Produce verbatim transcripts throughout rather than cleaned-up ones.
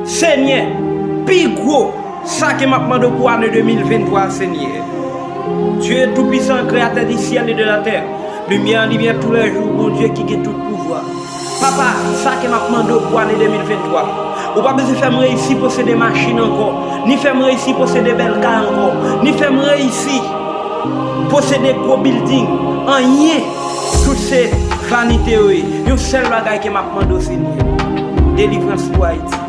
Senyè, pi gwo, sa ke m ap mande w pou ane de mil venntwa a, Senyè. Dieu Tout-Puissant, Créateur du ciel et de la terre, lumière en lumière tous les jours, Bondye ki gen tout pouvwa. Papa, sa ke m ap mande w pou ane de mil venntwa, ou pa bezwen fè m reyisi posede machin ankò, ni fè m reyisi posede bèl kay ankò, ni fè m reyisi posede gwo bilding, anyen. Tout se vanite yo ye. Yon sèl bagay ke m ap mande w, Senyè, delivrans pou Ayiti.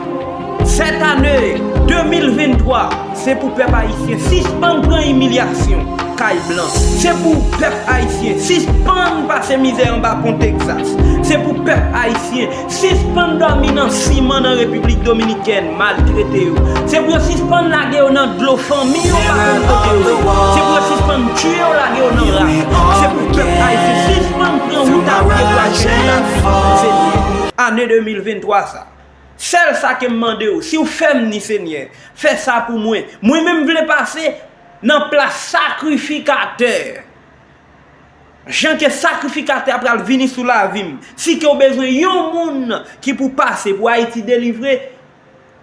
Sèt ane de mil venntwa, se pou pèp ayisyen sispann pran imilyasyon kay blan. Se pou pèp ayisyen sispann pase mizè anba pon Texas. Se pou pèp ayisyen sispann dòmi nan siman nan Repiblik Dominikèn, maltrete yo. Se pou yo sispann lage yo nan dlo, fanmi yo pa konn kote yo ye. Se pou yo sispann tiye yo, lage yo nan rak. Se pou pèp ayisyen sispann pran wout a pye pou al chèche lavi, Senyè. Ane de mil venntwa sa. Sèl sa ke m mande w, si w fè m ni, Senyè, fè sa pou mwen. Mwen menm vle pase nan plas sakrifikatè. Jan ke sakrifikatè a pral vini sou lavi m. Si ke w bezwen yon moun ki pou pase pou Ayiti delivre,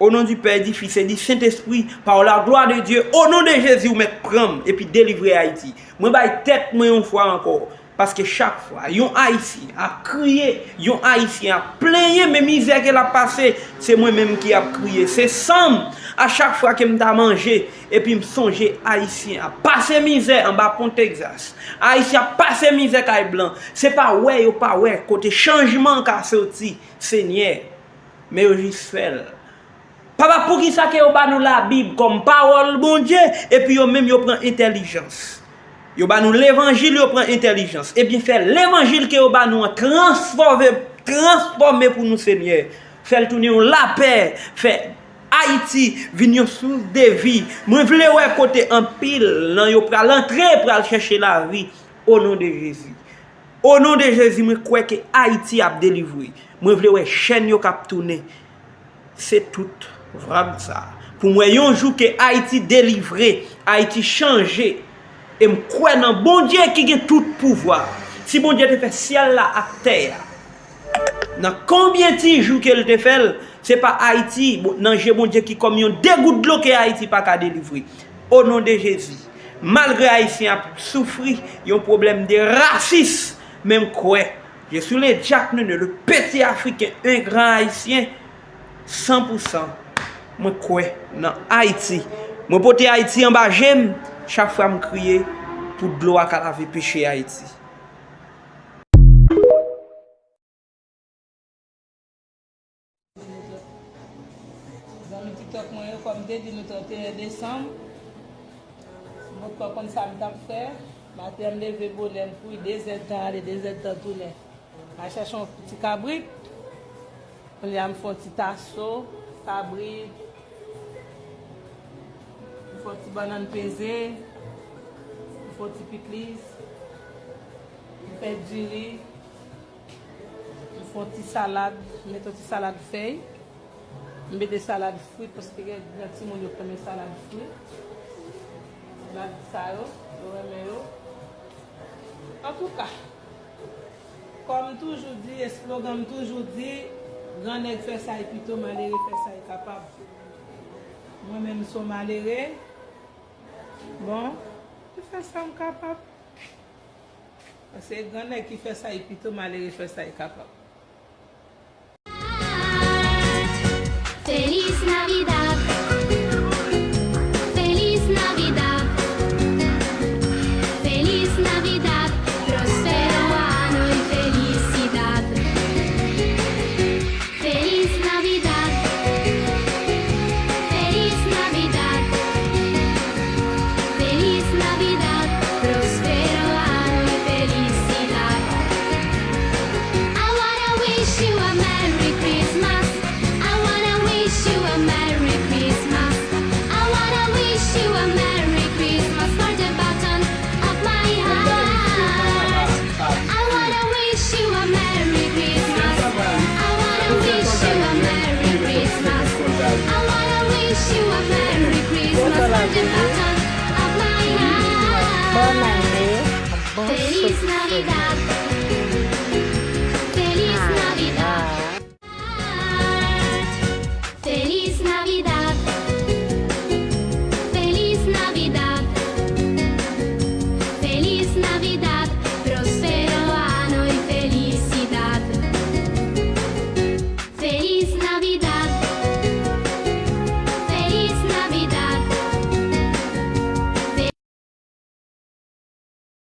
au nom du Père, du Fils et du Saint-Esprit, par la gloire de Dieu, au nom de Jésus, ou mèt pran m epi delivre Ayiti. Mwen bay tèt mwen yon fwa ankò. Paske chak fwa yon Ayisyen ap kriye, yon Ayisyen ap plenyen, men mizè ke l ap pase, se mwen menm ki ap kriye. Se san m, a chak fwa ke m ta manje, epi m sonje Ayisyen ap pase mizè anba pon Texas. Ayisyen ap pase mizè kay blan. Se pa wè yo pa wè kote chanjman an ka soti, Senyè. Men yo jis fè l. Papa, poukisa ke yo ba nou Labib kòm pawòl Bondye, epi yo menm yo pran entèlijans? Yo ba nou levanjil, yo pran entèlijans. Ebyen, fè levanjil ke yo ba nou an transfòme, transfòme pou nou, Senyè. Fè l tounen yon lapè, fè Ayiti vin yon sous de vi. Mwen vle wè kote anpil nan yo pral antre, pral chèche lavi, o non de Jezi. O non de Jezi, mwen kwè ke Ayiti ap delivre. Mwen vle wè chèn yo k ap tounen. Se tout vag sa. Pou m wè yon jou ke Ayiti delivre, Ayiti chanje. E m kwè nan Bondye ki gen tout pouvwa. Si Bondye te fè syèl la ak tè a, nan konbyen ti jou ke l te fè l, se pa Ayiti, bon, nan je Bondye ki kòm yon de gout dlo ke Ayiti pa ka delivre. O non de Jezi, malgre Ayisyen ap soufri yon pwoblèm de rasis, men m kwè, je suis le Jack Nene, le petit Africain, un grand Haïtien, san pou san, mwen kwè nan Ayiti. Mwen pote Ayiti anba je m, chak fwa m kriye pou dlo a ka lave peche Ayiti. Zanmi TikTok mwen yo, kòm m te di nou trannteyen desanm, m potko konn sa m t ap fè. Maten an, m leve bonè, m kouri de zèdtan ale, de zèdtan tounen. M al chèche yon ti kabrit. Kounye a, m fè yon ti taso kabrit. M fè yon ti bannann peze. M fè yon ti pikliz. M fè diri. M fè yon ti salad, m mete yon ti salad fèy. M mete salad frit paske gen, gen timoun yo k renmen salad frit. Salad sa yo, yo renmen yo. Antouka, kòm m toujou di, eslogan m toujou di, gran nèg fè sa y pito, malere fè sa y kapab. Mwen menm m se yon malere. Bon, m fè sa m kapab. Paske gran nèg ki fè sa y pito, malere fè sa y kapab. Feliz Navidad. Feliz Navidad. Feliz Navidad. Próspero ano y felicidad. Feliz Navidad. Feliz Navidad. Feliz Navidad. Próspero ano y felicidad. Agua